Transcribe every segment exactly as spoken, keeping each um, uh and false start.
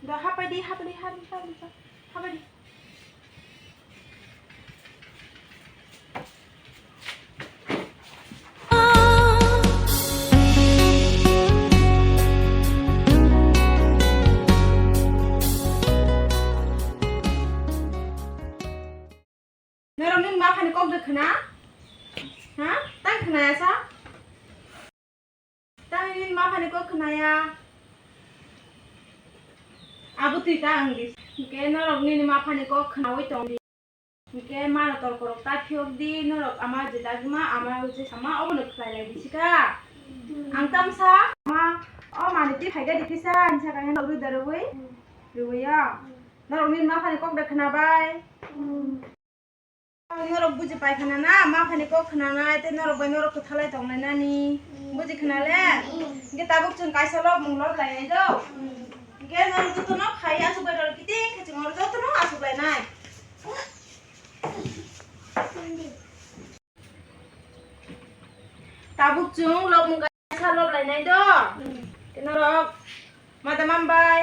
Da, hapai di, hapai di, hapai di, hapai di, hapai di. Norok nini ma phani kok de khna? Ha? Tang khnaya sa? Tang nini ma phani kok khnaya? Abo twi ta ang di. Hwnkhe norok nini ma phani kok khnaui tong di. Hwnkhe mano tor korok ta phiyok di, norok ama je dagima, ama je sama, obono khlai lai di sika. Ang tamsa, ma, o mani twi phai da di kisa, ang saka heno rwi da rwi. Rwi ya. Norok nini ma phani kok de khna bai. Norok buji pai khna na, ma phani kok khna nai, tei norok bai norok kwthalai tong lai nani. Buji khna le? Hwnkhe tabuk chwng kaisa lobmung lob lai nai do. Hwnkhe norok jotono khai aswk bai rw kiting khe chwng oro jotono aswk lai nai. Tabuk chwng lobmung kaisa lob lai nai do. Tei norok madam ambai.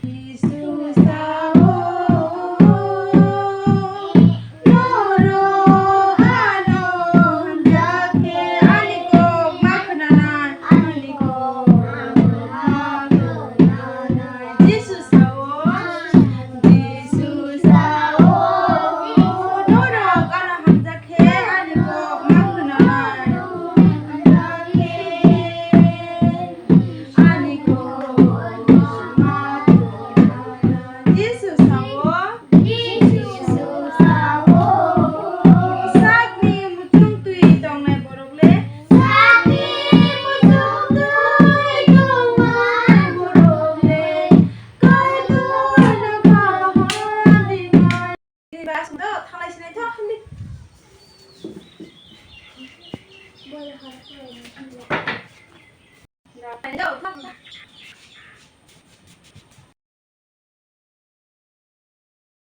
Jisu sao, norok ano hamjak khe ani kok ma khna nai, ani kok ma khna nai. Jisu sao, Jisu sao, norok ano hamjak khe ani kok ma khna nai. Ani kok ma khna nai. Jisu sao, Jisu sao, sakni muchung twi tongnai borok le, sakni muchung twi tongnai borok le, Kaitorno kaham rinai. Bini ba aswk do, thanglai sinai tho, hamdi.